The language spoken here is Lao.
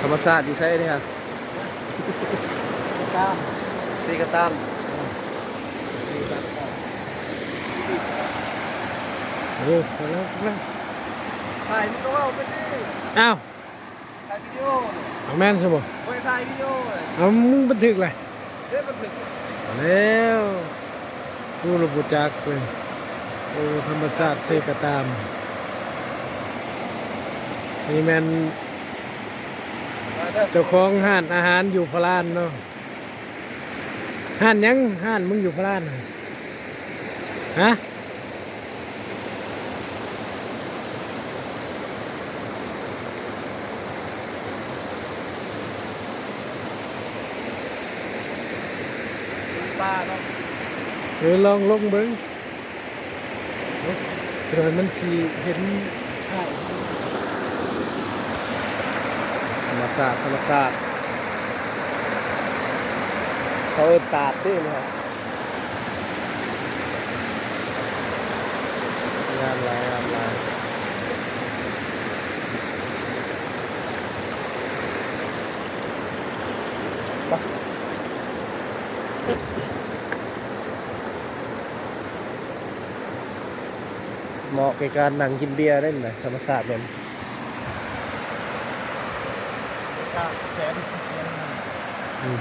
ທຳມະຊາດຢູ່ໃສນີ້ຮະ? ຕາມ ເຊກະຕາມ ໂອ້ ໄປແລ້ວ ໄປແລ້ວ ຖ່າຍ ມຶງກໍເວົ້າໄປຕິ ອ້າວ ຖ່າຍວິດີໂອ ເອົາ ແມ່ນຊະບໍ່? ບໍ່ໄດ້ຖ່າຍວິດີໂອເລີຍ ເອົາ ມຶງບັນທຶກແຫຼະ ເດ້ ບັນທຶກ ເອົາແລ້ວ ຮູ້ລະບໍ່ຈັກເວີຍ ໂອ້ ທຳມະຊາດເຊກະຕາມ ນີ້ແມ່ນ ເຈົ້າຂອງຮ້ານອາຫານຢູ່ພະລານເນາະ ຮ້ານຫຍັງ? ຮ້ານມຶງຢູ່ພະລານຫັ້ນ ຮະ? ປ່າເນາະ ເອີ ລອງລົງເບິ່ງ. ໂອ້ ຈະໜ້ອຍມັນຊິເຫັນ ທຳມະຊາດ ທຳມະຊາດ ເຂົາເອີ້ນຕາດເດ້ນີ້ ງາມຫຼາຍ ງາມຫຼາຍ. ເໝາະແກ່ການນັ່ງກິນເບຍເດ້ນະ ທຳມະຊາດແບບນີ້ ທຳມະຊາດແສນສວຍງາມ ອືມ.